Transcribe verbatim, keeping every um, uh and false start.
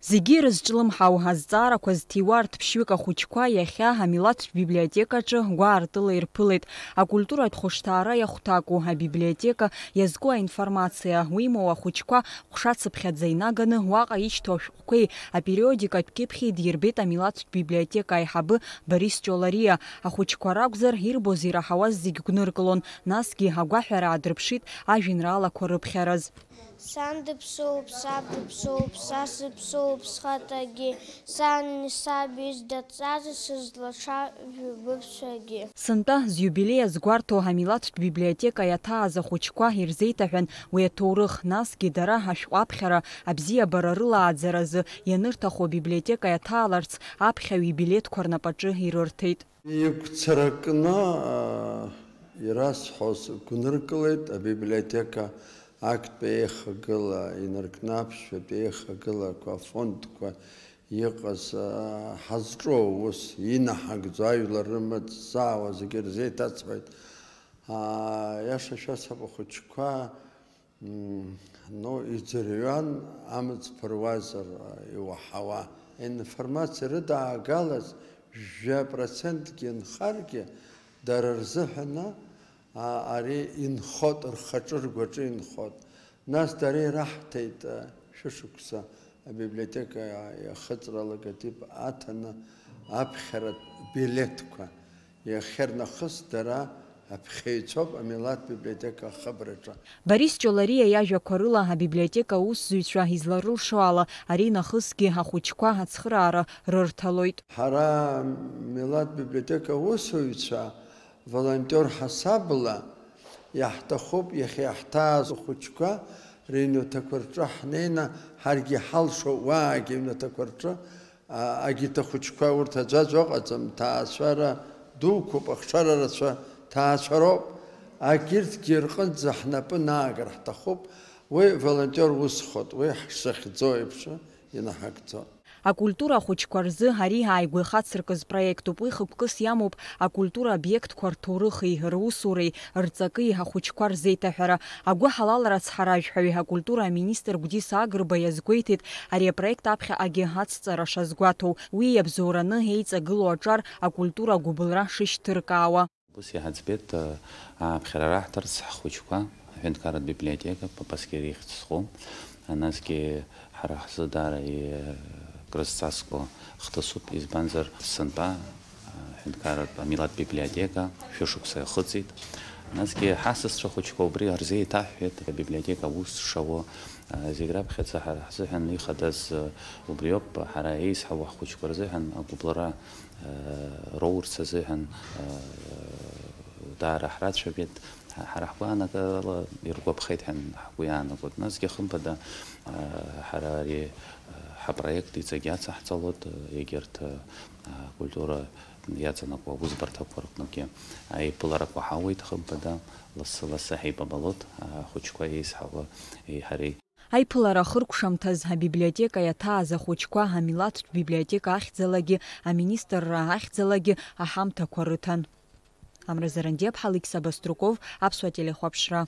Зегьы ирызҿлымҳау азҵаарақәа зҭиуа арҭ ԥшьҩык ахәыҷқәа иахьа амилаҭтә библиотекаҿы гәаартыла ирԥылеит. Акультуратә хәышҭаара иахәҭаку абиблиотека иазку аинформациа уимоу ахәыҷқәа ҟәшацыԥхьаӡа инаганы уаҟа ишьҭоу ашәҟәқәеи апериодикатә кьыԥхьи дирбеит амилаҭтә библиотека аиҳабы Борис Ҷолариа. Ахәыҷқәа ракәзар, ирбоз ираҳауаз зегь гәныркылон, насгьы агәаҳәара аадырԥшит ажәеинраалақәа рыԥхьараз. Сан дыԥсоуп, саб дыԥсоуп, са сыԥсоуп схаҭагьы, сани саби здаҵазар сызлацәажәо быԥсуагьы. Сынтәа зиубилеи азгәарҭо амилаҭтә библиотека иаҭааз ахәыҷқәа ирзеиҭаҳәан уи аҭоурых, насгьы дара ашәҟәы аԥхьара абзиабара рылааӡаразы ианырҭаху абиблиотека иаҭааларц аԥхьаҩ ибилеҭқәа рнапаҿы ирырҭеит. Игәцаракны, аа, ирасҳәоз гәныркылеит абиблиотека актәи еихагыла, инаркны аԥшьбатәи еихагылақәа, афондқәа иҟаз, аа, ҳазҿу аус, инаҳагӡо ажәлар рымаҵ заауа зегьы рзеиҭасҳәеит. Аа, иаша шәасҳәап, ахәыҷқәа Мм, ну, иӡырҩуан амыц ԥыруазар, а, иуаҳауа. Информациа рыдаагалаз жәа процентгьы нхаргьы, дара рзыҳәаны, а, ари инхот, рхаҿы, ргәаҿы инхот. Нас дара ираҳҭеит, а, шәышықәса абиблиотека иахыҵра алоготип аҭаны аԥхьаратә билеҭқәа. Иахьарнахыс дара аԥхьаҩцәоуп амилаҭ библиотека ахыбраҿы. Борис Ҷолариа иажәақәа рыла, абиблиотека аусзуҩцәа изларылшо ала, ари нахысгьы ахәыҷқәа ацхыраара рырҭалоит. Ҳара амилаҭ библиотека аусуҩцәа волонтер ҳасабла иаҳҭахуп иахьа иаҳҭааз ахәыҷқәа рыҩнаҭақәа рҿы ҳнеины, ҳаргьы иҳалшо уаагьы аҩнаҭақәа рҿы А, агьырҭ ахәыҷқәа урҭ аӡәаӡәа ыҟаӡам, ҭаацәара дуқәоуп, ахшара рацәа ҭаацәароуп. Агьырҭгьы рҟынӡа ҳнапы наагар ҳҭахуп, уи волонтер усхоит, уи ҳшахьӡо еиԥш инаҳагӡоит. Акультура ахәыҷқәа рзы ари ааигәа ихацыркыз проектуп, уи хықәкыс иамоуп акультура обиектқәа рҭоурыхи, русуреи, рҵаки ахәыҷқәа рзеиҭаҳәара. Агәыҳалалра ацҳаражәҳәаҩ, акультура аминистр Гәдиса Агрба иазгәеиҭеит, ари апроект аԥхьаҟагьы ацҵара шазгәаҭоу, уи иабзоураны еиҵагылоу аҿар акультура агәыбылра шышьҭыркаауа. Ус иҳаӡбеит, ааԥхьара раҳҭарц ҳхәыҷқәа, аҳәынҭқарратә библиотека, Папаскер ихьӡ зху, насгьы ҳара ҳзы даара и-, крызҵазкуа хҭысуп, избанзар, сынтәа аҳәынҭқарратә амилаҭ библиотека шәышықәса иахыҵит. Насгьы ҳасасцәа хәыҷқәа убри рзеиҭаҳҳәеит, абиблиотека аус шауа, а, зегь раԥхьаӡа ҳара ҳзыҳәан ихадаз, а, убриоуп, ҳара еизҳауа ҳхәыҷқәа рзыҳәан агәыбылра, а, роурц азыҳәан, а, даара ҳрацәажәеит. Ҳа-, ҳара ҳгәаанагарала иргәаԥхеит ҳәа ҳгәы иаанагоит. Насгьы хымԥада, а, ҳара ари, а, ҳапроект иҵегь иацаҳҵалоит, а, егьырҭ, а, акультура иаҵанакуа аусбарҭақәа рҟынгьы аиԥыларақәа ҳауеит хымԥада, лассы-лассы ҳаибабалоит, ахәыҷқәа еизҳауа ҳареи. Аиԥылара ахыркәшамҭаз абиблиотека иаҭааз ахәыҷқәа амилаҭтә библиотека ахьӡалагьы, аминистрра ахьӡалагьы аҳамҭақәа рыҭан. Амра Зарандиаԥҳа, Алықьса Баструков, Аԥсуа телехәаԥшра.